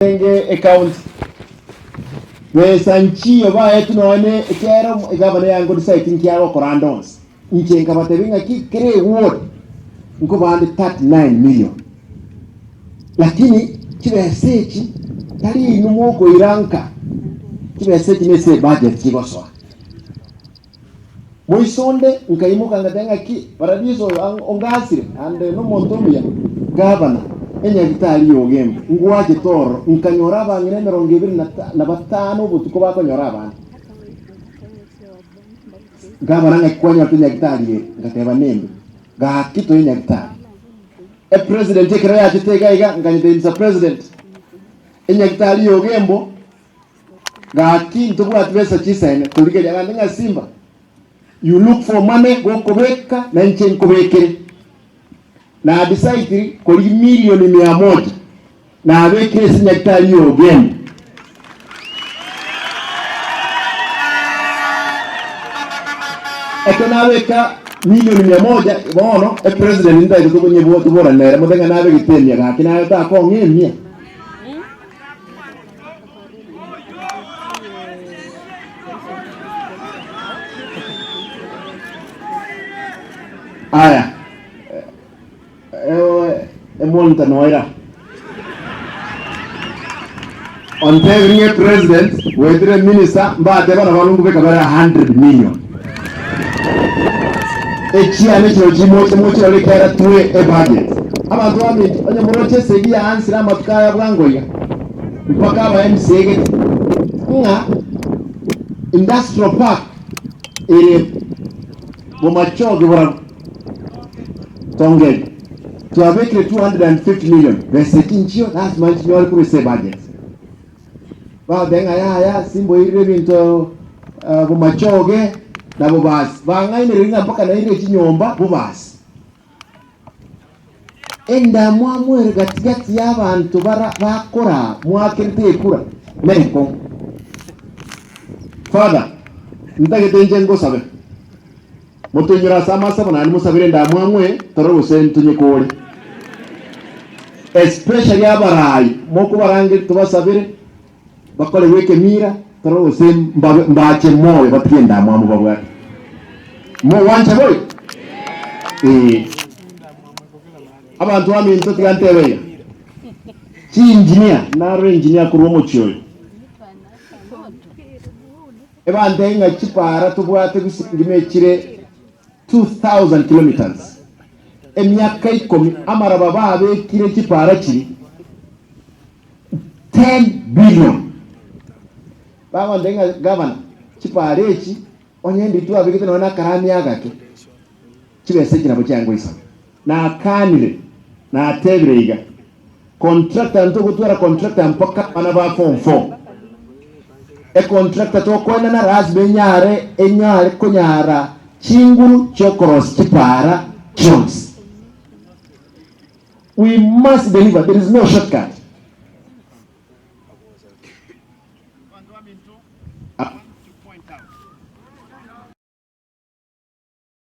Arenge ecounty besa nchiyo baetwe nonya ne ekiagera egavana yango decide nki agokora ande onsi. Inche nkabatebia ng'aki kera eward nkobande 39 million lakini chibesa echi tari inwe mokoira nka, chibesa echi nese ebudget chigosoa. Moiso onde nkaimoka ngateba ng'aki Paradiso oyo ongasire, ande nomonto omuya, gavana, enyagitari y'ogembo, ngwachete ororo, nkanyora abang'ina emerongo ebere na batano obotuko bakonyora abana. Gavana ng'aki kwanyorete enyagitari eye? Ngateba nembe. Gaki toe enyagitari. Epresident ekero yachete iga iga, nkanyetebia Mister President, enyagitari y'ogembo, Gaki ntobwati besa chisene torigeria gande ng'a simba you look for money gokobeka na inche nkobekere. Na decide korigia million mia moja nabekire ase nyagetari ya Ogembo. Ekero nabeka million mia moja bono epresident ntaete tokonyebwa toborane nere mote ng'a nabegete emia gaki naye takong'a emia. Aya, emonto noira ontebi ng'a epresident goetera eminister mbateba nabo nkobeka bare 100 million. Echiane chiro chimoche mochirore ekiagera twe ebudget. Abanto baminto onye moroche esegi yaansire amatuko aya bwango iga. Mpaka aba MCA gete ng'a industrial park ere bomachoge borabu tongeri twabekire 250 million besa echi nchio lasima nchinyore korwa ase ebudget. Bagoteba ng'a yaya simboirire ebinto bomachoge na bobasi bang'ainereria ng'a mpaka nairire chinyomba bobasi. Endamwamu ere gati-gati y'abanto bara bakoraa mwakerete ekura nenkong'u. Father, ntagete inche ngosabe, motoinyore ase amasabo naende mosabere endamwamu eye torore gose ntonyekore. Especially abarai mokobarangeria tobasabere bakorerwe ekemira torore gose mbabe mbache moyo batige endamwamu babwate. Mogwancha boigo? Ee. Abanto baminto tiga ntebe iga, chiengineer, narore engineer korwa omochie oyo, ebantebie ng'a chipara tobwate gose ngima echire 2000 kilometres, emiaka ikomi amaraba babekire chipara chiria 10 billion. Bagontebia ng'a gavana, chipara echi Onye ndiri twabegete nonya nakarami agake, chibesa echi nabo chiangoisana. Nakanire, natebire iga, contractor ntogotwara contractor mpaka abana ba form four. Econtractor tokoenana lazima enyare enyare konyara chinguru chiokorosia chipara chionsi. We must deliver, there is no shortcut.